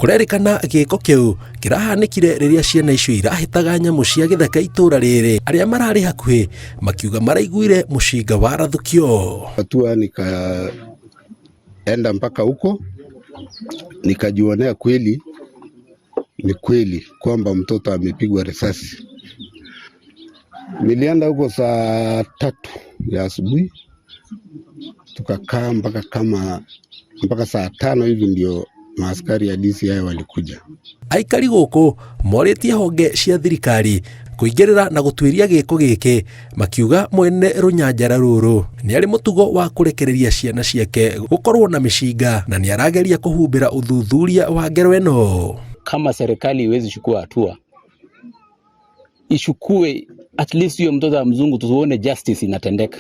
Kũrerĩkana gĩko kĩu kĩrahanĩkire rĩrĩa ciana icio irahĩtaga nyamũ cia gĩthaka itũra rĩrĩ. Arĩa mararĩ hakuhĩ makiuga maraiguire mũcinga warathũkio. Hatua nikaenda mpaka huko nikajionea kweli ni kweli kwamba mtoto amepigwa risasi. Nilienda huko saa 3 ya asubuhi, tukakaa mpaka saa 5 hivi ndio maaskari ya DCI walikuja. Aikari gũkũ morĩtie honge cia thirikari kũingĩrĩra na gũtuĩria gĩko gĩkĩ, makiuga mwene rũnyanjara rũrũ nĩ arĩ mũtugo wa kũrekereria ciana ciake gũkorwo na mĩcinga na nĩ arageria kũhumbĩra ũthuthuria wa ngero ĩno. Kama serikali iwezi chukua hatua, ichukue at least huyo mtoto wa mzungu, tuone justice inatendeka.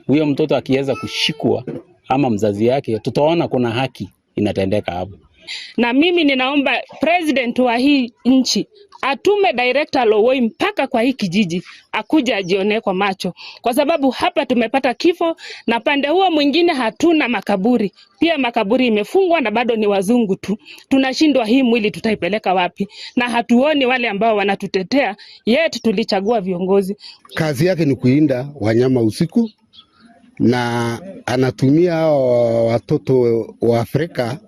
Huyo mtoto akiweza kushikwa ama mzazi yake, tutaona kuna haki inatendeka hapo. Na mimi ninaomba president wa hii nchi atume director Lowoi mpaka kwa hii kijiji akuje ajionee kwa macho, kwa sababu hapa tumepata kifo na pande huo mwingine hatuna makaburi. Pia makaburi imefungwa na bado ni wazungu tu. Tunashindwa hii mwili tutaipeleka wapi? Na hatuoni wale ambao wanatutetea, yet tulichagua viongozi. Kazi yake ni kuinda wanyama usiku na anatumia hao watoto wa Afrika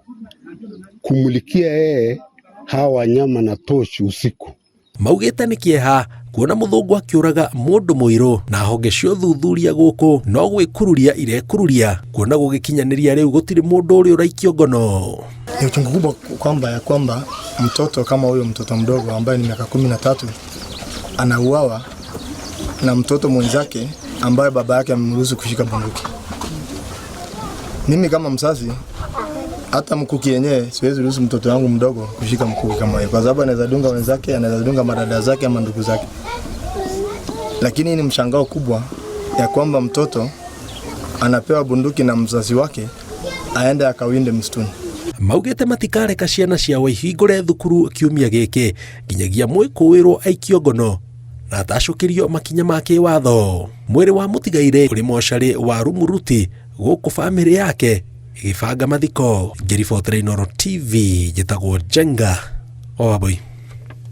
kumulikia yeye hawa wanyama na tochi usiku. Maugĩte nĩ kĩeha kuona mũthũngũ akĩũraga mũndũ mũirũ na honge cia ũthuthuria gũkũ no gwĩkururia irekururia kuona gũgĩkinyanĩria rĩu gũtirĩ mũndũ ũrĩa ũraikio ngono. Ni uchungu kubwa kwamba ya kwamba mtoto kama huyo, mtoto mdogo ambaye ni miaka 13, anauawa na mtoto mwenzake ambaye baba yake amemruhusu kushika bunduki. Mimi kama mzazi, hata mkuki yenyewe siwezi ruhusu mtoto wangu mdogo kushika mkuki kama hiyo, kwa sababu anaweza dunga wenzake, anaweza dunga madada zake ama ndugu zake. Lakini ni mshangao kubwa ya kwamba mtoto anapewa bunduki na mzazi wake aende akawinde msituni. Maugĩte matikareka ciana ciao ihingũre thukuru kiumia gĩkĩ nginyagia mwĩkũĩrwo aikio ngono na atacũkĩrio makinya ma kĩwatho. Mwĩrĩ wa mũtigairĩ ũrĩ mocarĩ wa Rumuruti gũkũ bamĩrĩ yake ĩgĩbanga mathiko. Ngĩribotera Inooro TV, njĩtagwo Njenga Wambui.